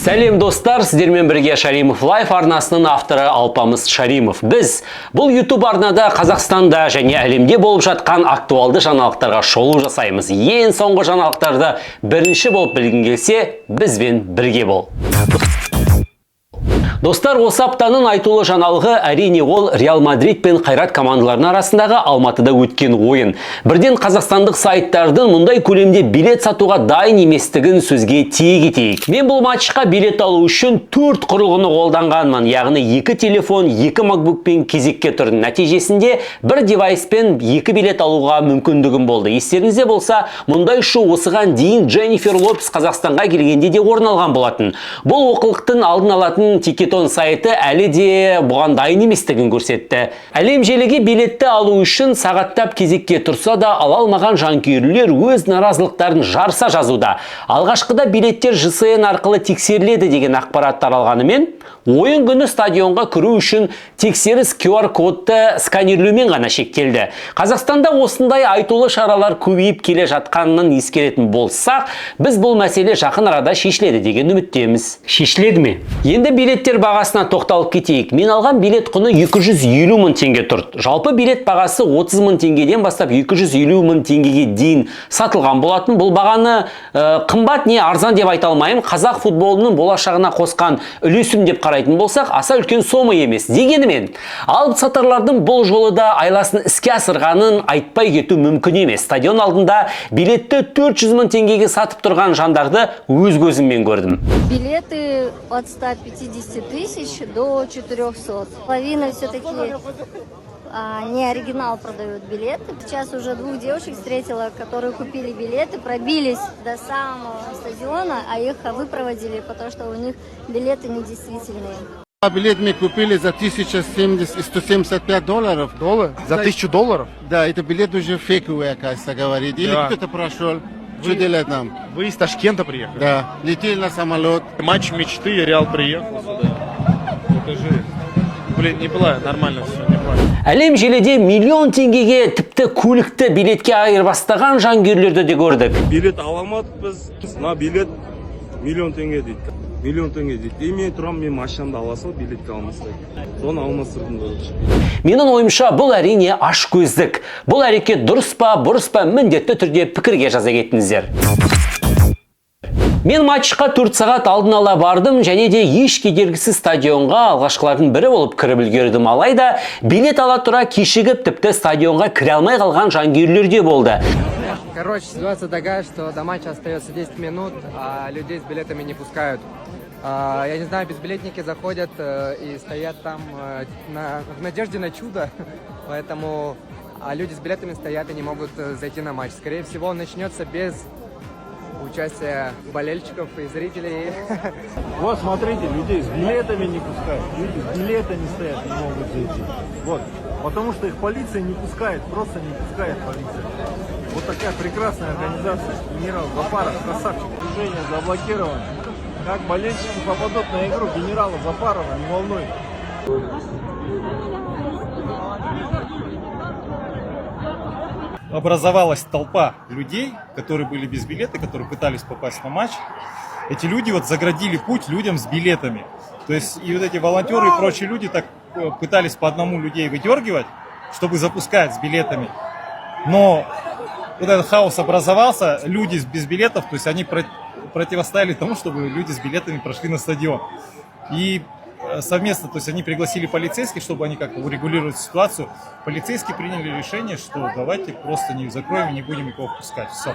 Сәлем, достар! Сіздермен бірге Шаримов Лайф арнасының авторы Алпамыс Шаримов. Біз бұл YouTube арнада Қазақстанда және әлемде болып жатқан актуалды жаңалықтарға шолу жасаймыз. Ең соңғы жаңалықтарды бірінші болып білгің келсе, бізбен бірге бол. Достар, осы аптаның айтулы жаңалығы, әрине, ол Реал Мадрид пен Қайрат командаларының арасындағы Алматыда өткен ойын. Бірден қазақстандық сайттардың мұндай көлемде билет сатуға дайын еместігін сөзге тиек етейік. Мен бұл матчқа билет алу үшін төрт құрылғыны қолданғанмын, яғни екі телефон, екі MacBookпен кезекке тұрдым. Нәтижесінде бір девайспен екі билет алуға мүмкіндігім болды. Естеріңізде болса, мұндай шу осыған дейін Дженнифер Лопес Қазақстанға келгенде де орын алған болатын. Бұл олқылықтың алдын алатын Тикетон сайты әлі де бұған дайын еместігін көрсетті. Әлем желіге билетті алу үшін сағаттап кезекке тұрса да, ала алмаған жанкүйерлер өз наразылықтарын жарыса жазуда. Алғашқыда билеттер ЖСН арқылы тексеріледі деген ақпарат таралғанымен, ойын күні стадионға кіру үшін тексеріс QR кодты сканерлеумен ғана шектелді. Қазақстанда осындай айтулы шаралар көбейіп келе жатқанын ескеретін болсақ, біз бұл мәселе жақын арада шешіледі деген үміттеміз. Шешіледі ме? Енді билеттер бағасына тоқталып кетейік. Мен алған билет құны 250 мың теңге тұрды. Жалпы билет бағасы 30 мың теңгеден бастап 250 мың теңгеге дейін сатылған болатын. Бұл бағаны қымбат не арзан деп айта алмаймын. Қазақ футболының болашағына қосқан үлесім деп қарайтын болсақ, аса үлкен сома емес. Дегенімен, алып сатарлардың бұл жолы да айласын іске асырғанын айтпай кету мүмкін емес. Стадион алдында билетті 400 мың теңгеге сатып тұрған жандарды өз көзіммен көрдім. Билеты от 150 тысяч до 400. Половина все-таки не оригинал продают билеты. Сейчас уже двух девушек встретила, которые купили билеты, пробились до самого стадиона, а их выпроводили, потому что у них билеты недействительные. А билет мы купили за 1070, 175 долларов. Доллар? За 1000 долларов? Да, это билет уже фейковый, оказывается, говорит. Или кто-то прошел. Что делать нам? Вы из Ташкента приехали? Да, летели на самолет. Матч мечты, Реал приехал сюда. Это же. Блин, не плачь, нормально все, не плачь. Әлем желіде миллион теңгеге тіпті көлікті билетке айырбастаған жанкүйерлерді де көрдік. Билет ала алмадық біз. Мына билет миллион теңге дейді, миллион теңге дейді. И мен тұрамын, мен машинамды ала салып, билетке алмастырдым, соны алмастырдым, короче. Менің ойымша, бұл, әрине, ашкөздік. Бұл әрекет дұрыс па, бұрыс па, міндетті түрде пікірге жаза кетіңіздер. Мен матчқа 4 сағат алдын ала бардым және де еш кедергісіз стадионға алғашқылардың бірі болып кіріп үлгердім. Алайда билет ала тұра кешігіп, тіпті стадионға кіре алмай қалған жанкүйерлер де болды. Короче, ситуация такая, что до матча остается 10 минут, а людей с билетами не пускают. Я не знаю, безбилетники заходят и стоят там в надежде на чудо, поэтому а люди с билетами стоят и не могут зайти на матч. Скорее всего, он начнется без участия болельщиков и зрителей. Вот смотрите, людей с билетами не пускают. Люди с билетами стоят, не могут зайти. Вот. Потому что их полиция не пускает, просто не пускает полиция. Вот такая прекрасная организация. Генерал Зафаров, красавчик. Движение заблокировано. Как болельщики попадут на игру, генерала Зафарова не волнует. Образовалась толпа людей, которые были без билета, которые пытались попасть на матч. Эти люди вот заградили путь людям с билетами. То есть и вот эти волонтеры и прочие люди так пытались по одному людей выдергивать, чтобы запускать с билетами. Но вот этот хаос образовался, люди без билетов, то есть они противостояли тому, чтобы люди с билетами прошли на стадион. И совместно, то есть они пригласили полицейских, чтобы они как-то урегулировали ситуацию. Полицейские приняли решение, что давайте просто не закроем и не будем никого впускать. Все.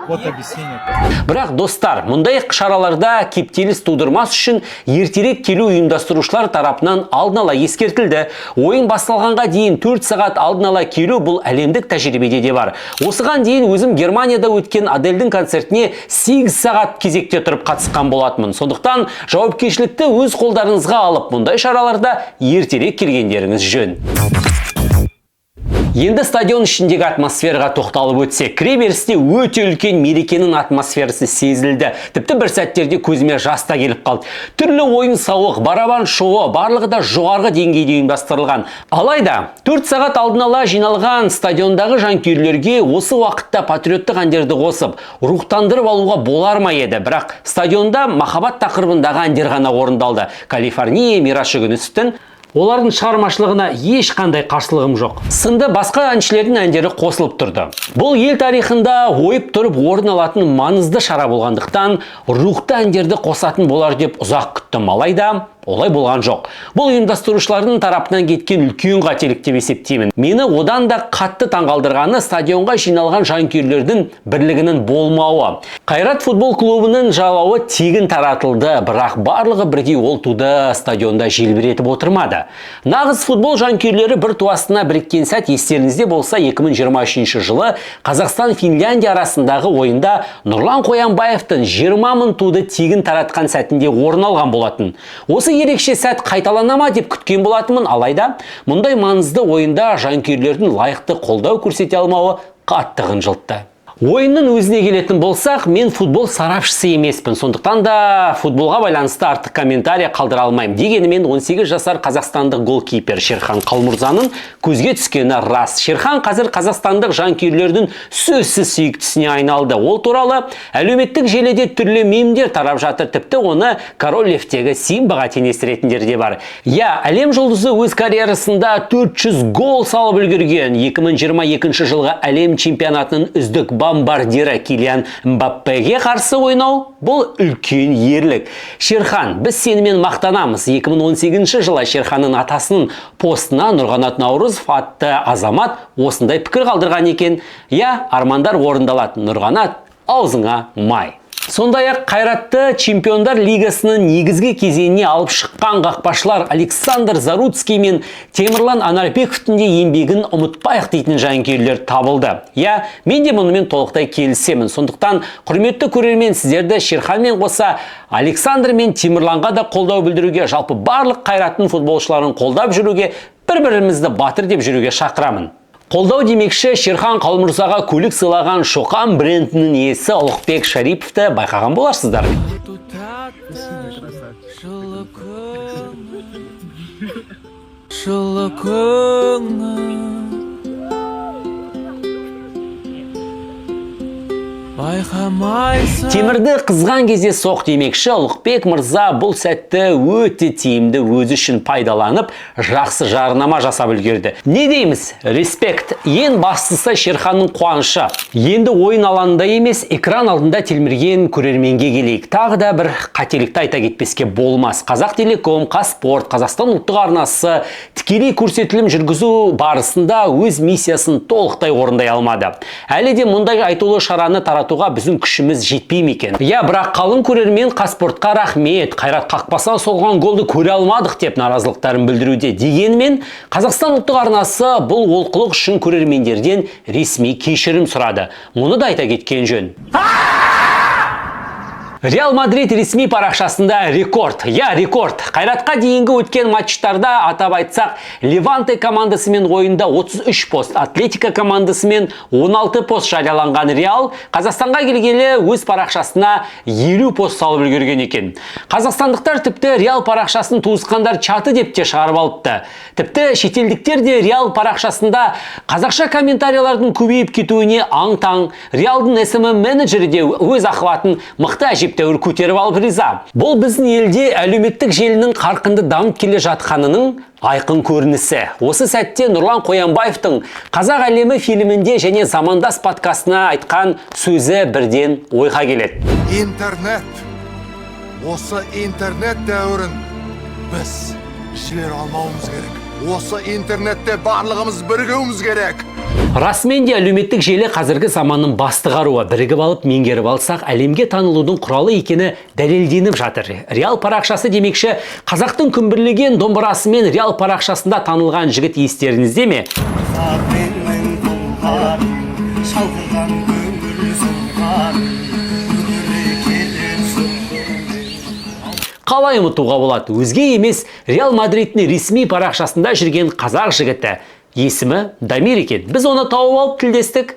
Вот объяснение. Бірақ, достар, мұндай шараларда кептеліс тудырмас үшін ертерек келу ұйымдастырушылар тарапынан алдын ала ескертілді. Ойын басталғанға дейін 4 сағат алдын ала келу бұл әлемдік тәжірибеде де бар. Осыған дейін өзім Германияда өткен Адельдің концертіне 8 сағат кезекте тұрып қатысқан болатынмын. Сондықтан жауапкершілікті өз қолдарыңызға алып, мұндай шараларда ертерек келгендеріңіз жөн. Енді стадион ішіндегі атмосфераға тоқталып өтсек, кіре берісте өте үлкен мерекенің атмосферасы сезілді. Тіпті бір сәттерде көзіме жас та келіп қалды. Түрлі ойын сауық, барабан шоуы, барлығы да жоғарғы деңгейде ұйымдастырылған. Алайда 4 сағат алдын ала жиналған стадиондағы жанкүйерлерге осы уақытта патриоттық әндерді қосып, рухтандырып алуға болар ма еді? Бірақ стадионда махаббат тақырыбындағы әндер ғана орындалды. Калифорния, Мирас Жүгінісовтің. Олардың шығармашылығына ешқандай қарсылығым жоқ. Сынды басқа әншілердің әндері қосылып тұрды. Бұл ел тарихында ойып тұрып орын алатын маңызды шара болғандықтан, рухты әндерді қосатын болар деп ұзақ күттім. Алайда олай болған жоқ. Бұл ұйымдастырушылардың тарапынан кеткен үлкен қателік деп есептеймін. Мені одан да қатты таңғалдырғаны стадионға жиналған жанкүйерлердің бірлігінің болмауы. Қайрат футбол клубының жалауы тегін таратылды, бірақ барлығы бірдей ол туды стадионда желбіретіп отырмады. Нағыз футбол жанкүйерлері бір ту астына біріккен сәт естеріңізде болса, 2023 жылы Қазақстан-Финляндия арасындағы ойында Нұрлан Қоянбаевтың 20 мың туды тегін таратқан сәтінде орын алған болатын. Осы ерекше сәт қайталана ма деп күткен болатынмын, алайда мұндай маңызды ойында жанкүйерлердің лайықты қолдау көрсете алмауы қатты қынжылтты. Ойынның өзіне келетін болсақ, мен футбол сарапшысы емеспін, сондықтан да футболға байланысты артық комментарий қалдыра алмаймын. Дегенімен 18 жасар қазақстандық голкипер Шерхан Қалмұрзаның көзге түскені рас. Шерхан қазір қазақстандық жанкүйерлердің сөзсіз сүйіктісіне айналды. Ол туралы әлеуметтік желіде түрлі мемдер тарап жатыр, тіпті оны Король Левтегі Симбаға теңестіретіндер де бар. Я, әлем жұлдызы өз карьерасында 400 гол салып үлгерген. 2022 жылғы әлем чемпионатының үздік бомбардирі Килиан Мбаппеге қарсы ойнау бұл үлкен ерлік. Шерхан, біз сенімен мақтанамыз. 2018 жылы Шерханның атасының постына Нұрғанат Наурызов атты азамат осындай пікір қалдырған екен. Я, армандар орындалады. Нұрғанат, аузыңа май. Сондай-ақ Қайратты Чемпиондар Лигасының негізгі кезеңіне алып шыққан қақпашылар Александр Заруцкий мен Темірлан Анарбековтің де еңбегін ұмытпайық дейтін жанкүйерлер табылды. Я, мен де мұнымен толықтай келісемін. Сондықтан, құрметті көрермен, сіздерді Шерханмен қоса Александр мен Темірланға да қолдау білдіруге, жалпы барлық Қайраттың футболшыларын қолдап жүруге, бір-бірімізді батыр деп жүруге шақырамын. Қолдау демекші, Шерхан Қалмұрзаға көлік сыйлаған Шоқан брендінің иесі Ұлықбек Шариповті байқаған боларсыздар. Жылы көңіл байқамайсың. Темірді қызған кезде соқ демекші, Ұлықбек мырза бұл сәтті өте тиімді өзі үшін пайдаланып, жақсы жарнама жасап үлгерді. Не дейміз? Респект. Ең бастысы Шерханның қуанышы. Енді ойын алаңында емес, экран алдында телмірген көрерменге келейік. Тағы да бір қателікті айта кетпеске болмас. Қазақ Телеком, Қазспорт, Қазақстан ұлттық арнасы тікелей көрсетілім жүргізу барысында өз миссиясын толықтай орындай алмады. Әлі де мұндай айтулы шараны таратуға біздің күшіміз жетпей ме екен? Я, бірақ қалың көрермен Қазспортқа рахмет, Қайрат қақпасынан соғылған голды көре алмадық деп наразылықтарын білдіруде. Дегенмен, Қазақстан ұлттық арнасы бұл олқылық үшін көрермендерден ресми кешірім сұрады. Мұны да айта кеткен жөн. Реал Мадрид ресми парақшасында рекорд. Я, рекорд. Қайратқа дейінгі өткен матчтарда, атап айтсақ, Леванте командасымен ойында 33 пост, Атлетика командасымен 16 пост жарияланған Реал Қазақстанға келгелі өз парақшасына 50 пост салып үлгерген екен. Қазақстандықтар тіпті Реал парақшасын туысқандар чаты деп те шығарып алыпты. Тіпті шетелдіктер де Реал парақшасында қазақша комментариялардың көбейіп кетуіне аң-таң. Реалдың SMM менеджері де өз охватын мықты әжептәуір көтеріп алып риза. Бұл біздің елде әлеуметтік желінің қарқынды дамып келе жатқанының айқын көрінісі. Осы сәтте Нұрлан Қоянбаевтың Қазақ әлемі фильмінде және Замандас подкастына айтқан сөзі бірден ойға келеді. Интернет. Осы интернет дәуірін біз жібере алмауымыз керек. Осы интернетте барлығымыз бірігуіміз керек. Расымен де әлеуметтік желі қазіргі заманның басты қаруы. Бірігіп алып, меңгеріп алсақ, әлемге танылудың құралы екені дәлелденіп жатыр. Реал парақшасы демекші, қазақтың күмбірлеген домбырасымен Реал парақшасында танылған жігіт естеріңізде ме? Қалай ұмытуға болады? Өзге емес, Реал Мадридтің ресми парақшасында жүрген қазақ жігіті Есімі Дамир екен. Біз оны тауып алып тілдестік.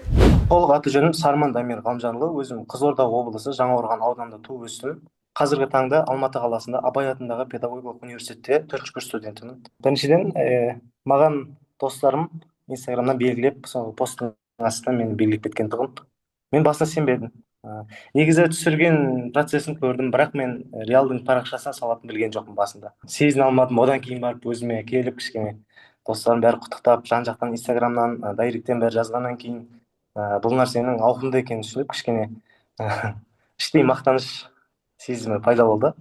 Толық аты жөнім Сарман Дамир Ғалымжанұлы. Өзім Қызылорда облысы Жаңақорған ауданында туып өстім. Қазіргі таңда Алматы қаласында Абай атындағы педагогикалық университетте төртінші курс студентімін. Біріншіден, маған достарым Инстаграмнан белгілеп, сол посттың астына мені белгілеп кеткен тұғын. Мен басында сенбедім. Негізі түсірген процесін көрдім, бірақ мен Реалдың парақшасына салатынын білген жоқпын басында. Сезіне алмадым. Одан кейін барып өзіме келіп, кішкене достарым бәрі құттықтап, жан жақтан Инстаграмнан, директтен бәрі жазғаннан кейін бұл нәрсенің ауқымды екенін түсініп, кішкене іштей мақтаныш сезімі пайда болды.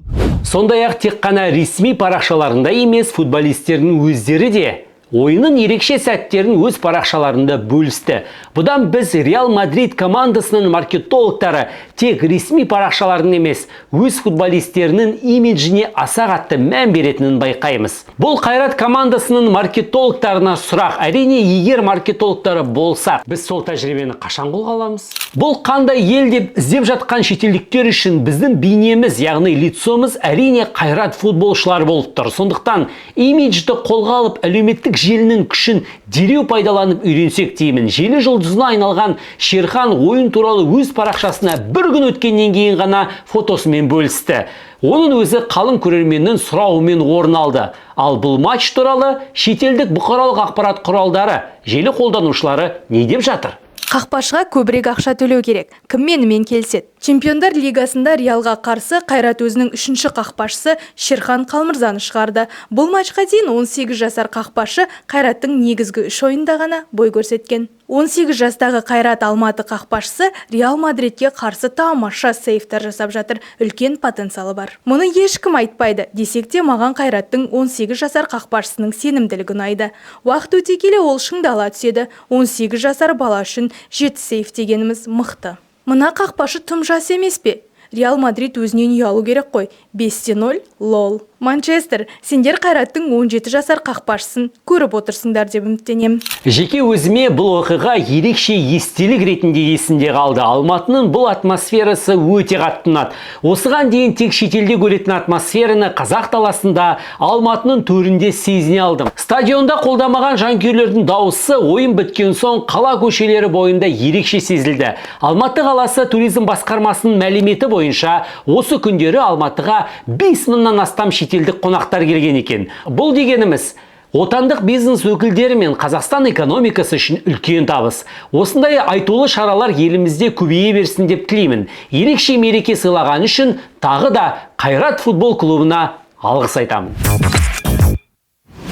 Сондай-ақ тек қана ресми парақшаларында емес, футболистердің өздері де ойынның ерекше сәттерін өз парақшаларында бөлісті. Бұдан біз Реал Мадрид командасының маркетологтары тек ресми парақшаларын емес, өз футболистерінің имиджіне аса қатты мән беретінін байқаймыз. Бұл Қайрат командасының маркетологтарына сұрақ. Әрине, егер маркетологтары болса, біз сол тәжірибені қашан қолға аламыз? Бұл қандай ел деп іздеп жатқан шетелдіктер үшін біздің бейнеміз, яғни лицомыз, әрине Қайрат футболшылары болып тұр. Сондықтан имиджді қолға алып, әлеуметтік желінің күшін дереу пайдаланып үйренсек деймін. Желі жұлдызына айналған Шерхан ойын туралы өз парақшасына бір күн өткеннен кейін ғана фотосымен бөлісті. Оның өзі қалың көрерменнің сұрауымен орын алды. Ал бұл матч туралы шетелдік бұқаралық ақпарат құралдары, желі қолданушылары не деп жатыр? Қақпашыға көбірек ақша төлеу керек. Кім менімен келіседі? Чемпиондар лигасында Реалға қарсы Қайрат өзінің үшінші қақпашысы Шерхан Қалмырзаны шығарды. Бұл матчқа дейін 18 жасар қақпашы Қайраттың негізгі үш ойында ғана бой көрсеткен. 18 жастағы Қайрат Алматы қақпашысы Реал Мадридке қарсы тамаша сейфтер жасап жатыр. Үлкен потенциалы бар. Мұны ешкім айтпайды. Десек те маған Қайраттың 18 жасар қақпашысының сенімділігі ұнайды. Уақыт өте келе ол шыңдала түседі. 18 жасар бала үшін 7 сейф дегеніміз мықты. Мына қақпашы тым жас емес пе? Реал Мадрид өзінен ұялу керек қой. 5-0, лол. Манчестер, сендер Қайраттың 17 жасар қақпашысын көріп отырсыңдар деп үміттенемін. Жеке өзіме бұл оқиға ерекше естелік ретінде есімде қалды. Алматының бұл атмосферасы өте қатты ұнады. Осыған дейін тек шетелде көретін атмосфераны қазақ даласында, Алматының төрінде сезіне алдым. Стадионда қолдамаған жанкүйерлердің дауысы ойын біткен соң қала көшелері бойында ерекше сезілді. Алматы қаласы туризм басқармасының мәліметі бойынша осы күндері Алматыға 5000-нан астам шетелдік қонақтар келген екен. Бұл дегеніміз отандық бизнес өкілдері мен Қазақстан экономикасы үшін үлкен табыс. Осындай айтулы шаралар елімізде көбейе берсін деп тілеймін. Ерекше мереке сыйлаған үшін тағы да Қайрат футбол клубына алғыс айтамын.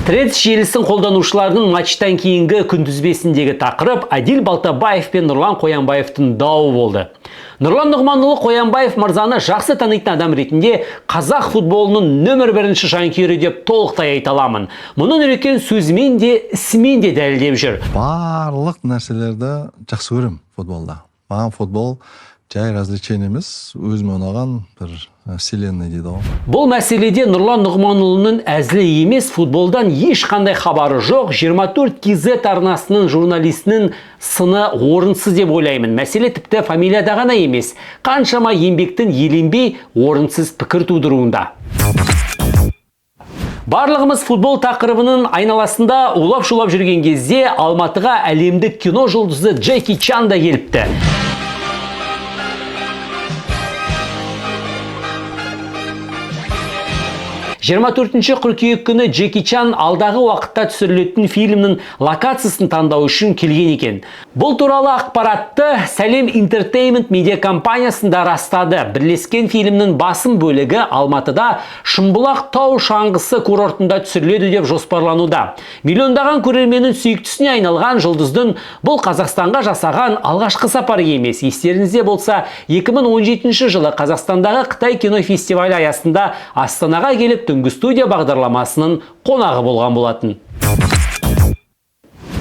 Threads желісін қолданушыларының матчтан кейінгі күнтізбесіндегі тақырып Адил Балтабаев пен Нұрлан Қоянбаевтың дауы болды. Нұрлан Нұғманұлы Қоянбаев мырзаны жақсы танитын адам ретінде қазақ футболының нөмір бірінші жанкүйері деп толықтай айта аламын. Мұны Нұрекен сөзімен де, ісімен де дәлелдеп жүр. Барлық нәрселерді жақсы көремін футболда. Маған футбол жай развлечение емес, өзіме ұнаған бір вселенная дейді ғой. Бұл мәселеде Нұрлан Нұғманұлының әзілі емес, футболдан ешқандай хабары жоқ. 24 KZ арнасының журналистінің сыны орынсыз деп ойлаймын. Мәселе тіпті фамилияда ғана емес, қаншама еңбектің еленбей орынсыз пікір тудыруында. Барлығымыз футбол тақырыбының айналасында улап-шулап жүрген кезде Алматыға әлемдік кино жұлдызы Джеки Чан да келіпті. 24 қыркүйек күні Джеки Чан алдағы уақытта түсірілетін фильмнің локациясын таңдау үшін келген екен. Бұл туралы ақпаратты Сәлем Entertainment медиа компаниясында растады. Бірлескен фильмнің басым бөлігі Алматыда Шымбұлақ тау шаңғысы курортында түсіріледі деп жоспарлануда. Миллиондаған көрерменнің сүйіктісіне айналған жұлдыздың бұл Қазақстанға жасаған алғашқы сапары емес. Естеріңізде болса, 2017 жылы Қазақстандағы Қытай кино фестивалі аясында Астанаға келіп түнгі студия бағдарламасының қонағы болған болатын.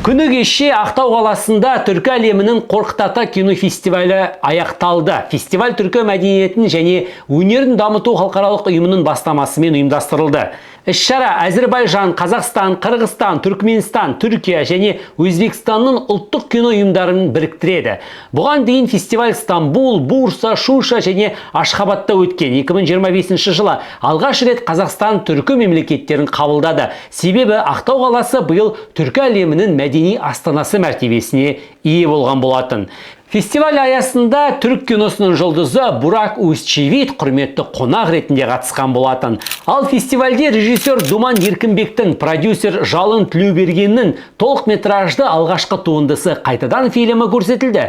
Күні кеше Ақтау қаласында түркі әлемінің Қорқыт ата кинофестивалі аяқталды. Фестиваль түркі мәдениетін және өнерін дамыту халықаралық ұйымының бастамасымен ұйымдастырылды. Іс-шара Әзірбайжан, Қазақстан, Қырғызстан, Түркменстан, Түркия және Өзбекстанның ұлттық кино ұйымдарын біріктіреді. Бұған дейін фестиваль Стамбул, Бурса, Шуша және Ашхабадта өткен. 2025 жылы алғаш рет Қазақстан түркі мемлекеттерін қабылдады. Себебі Ақтау қаласы биыл түркі әлемінің мәдени астанасы мәртебесіне ие болған болатын. Фестиваль аясында түрік киносының жұлдызы Бурак Өзчевит құрметті қонақ ретінде қатысқан болатын. Ал фестивальде режиссер Думан Еркінбектің, продюсер Жалын Тілеубергеннің толық метражды алғашқы туындысы «Қайтадан» фильмі көрсетілді.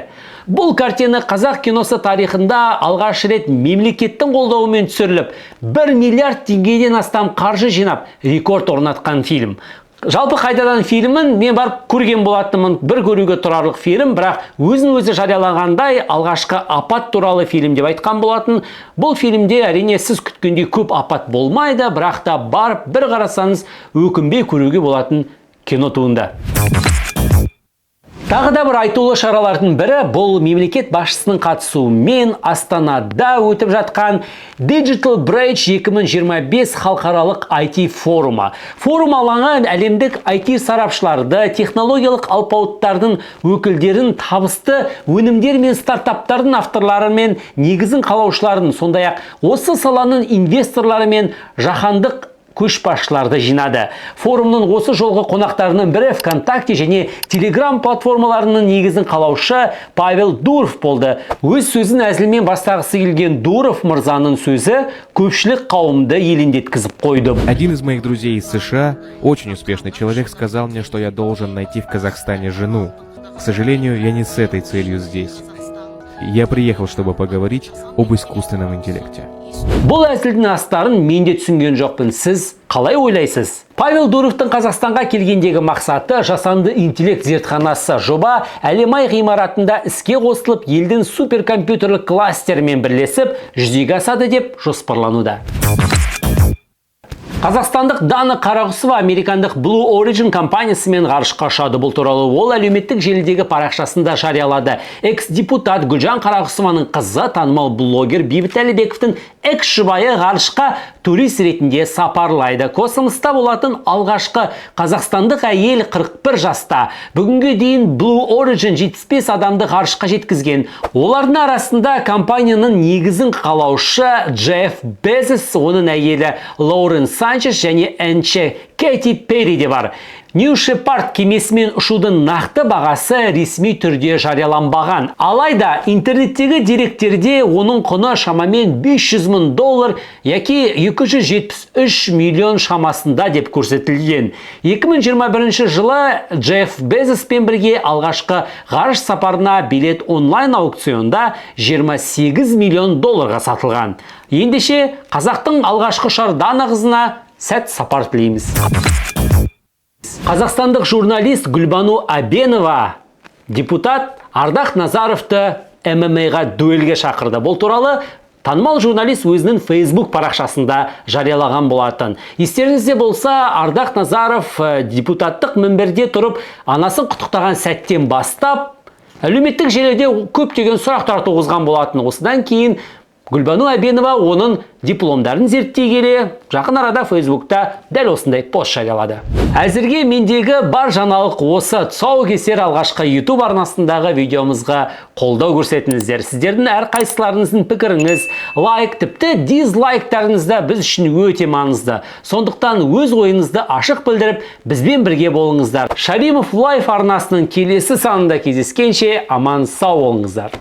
Бұл картина қазақ киносы тарихында алғаш рет мемлекеттің қолдауымен түсіріліп, 1 миллиард теңгеден астам қаржы жинап, рекорд орнатқан фильм. Жалпы, «Қайтадан» фильмін мен барып көрген болатынмын. Бір көруге тұрарлық фильм, бірақ өзін өзі жариялағандай, алғашқы апат туралы фильм деп айтқан болатын. Бұл фильмде, әрине, сіз күткендей көп апат болмайды, бірақ та барып бір қарасаңыз, өкінбей көруге болатын кино туынды. Тағы да бір айтулы шаралардың бірі — бұл мемлекет басшысының қатысуымен Астанада өтіп жатқан Digital Bridge 2025 халықаралық IT форумы. Форум алаңы әлемдік IT сарапшыларды, технологиялық алпауыттардың өкілдерін, табысты өнімдер мен стартаптардың авторлары мен негізін қалаушыларын, сондай-ақ осы саланың инвесторлары мен жаһандық көшбасшыларды жинады. Форумның осы жолғы қонақтарының бірі ВКонтакте және Телеграм платформаларының негізін қалаушы Павел Дуров болды. Өз сөзін әзілмен бастағысы келген Дуров мырзаның сөзі көпшілік қауымды елеңдеткізіп қойды. Один из моих друзей из США, очень успешный человек, сказал мне, что я должен найти в Казахстане жену. К сожалению, я не с этой целью здесь. Я приехал, чтобы поговорить об искусственном интеллекте. Бұл әзілдің астарын мен де түсінген жоқпын. Сіз қалай ойлайсыз? Павел Дуровтың Қазақстанға келгендегі мақсаты — жасанды интеллект зертханасы. Жоба Әлемай ғимаратында іске қосылып, елдің суперкомпьютерлік кластерімен бірлесіп жүзеге асады деп жоспарлануда. Қазақстандық Дана Қарағұсова американдық Blue Origin компаниясымен ғарышқа ұшады. Бұл туралы ол әлеуметтік желідегі парақшасында жариялады. Экс-депутат Гүлжан Қарағұсованың қызы, танымал блогер Бейбіт Әлібековтің экс-жұбайы ғарышқа турист ретінде сапарлайды. Космоста болатын алғашқы қазақстандық әйел 41 жаста. Бүгінге дейін Blue Origin 75 адамды ғарышқа жеткізген. Олардың арасында компанияның негізін қалаушы Джефф Безос, оның әйелі Лаурен Санчес және әнші Кэти Перри де бар. New Shepard кемесімен ұшудың нақты бағасы ресми түрде жарияланбаған. Алайда интернеттегі деректерде оның құны шамамен 500 мың доллар яки 273 миллион шамасында деп көрсетілген. 2021 жылы Джефф Безоспен бірге алғашқы ғарыш сапарына билет онлайн аукционда 28 миллион долларға сатылған. Ендеше, қазақтың алғашқы ұшар Дана қызына сәт сапар тілейміз. Қазақстандық журналист Гүлбану Абенова депутат Ардақ Назаровты ММА-ға дуэльге шақырды. Бұл туралы танымал журналист өзінің Facebook парақшасында жариялаған болатын. Естеріңізде болса, Ардақ Назаров депутаттық мінберде тұрып, анасын құттықтаған сәттен бастап, әлеуметтік желіде көптеген сұрақтар туғызған болатын. Осыдан кейін Гүлбану Әбенова оның дипломдарын зерттей келе, жақын арада Фейсбукта дәл осындай пост жариялады. Әзірге мендегі бар жаңалық осы. Тұсаукесер алғашқы YouTube арнасындағы видеомызға қолдау көрсетіңіздер. Сіздердің әрқайсыларыңыздың пікіріңіз, лайк, тіпті дизлайктарыңыз да біз үшін өте маңызды. Сондықтан өз ойыңызды ашық білдіріп, бізбен бірге болыңыздар. Шаримов Лайф арнасының келесі санында кездескенше аман сау болыңыздар.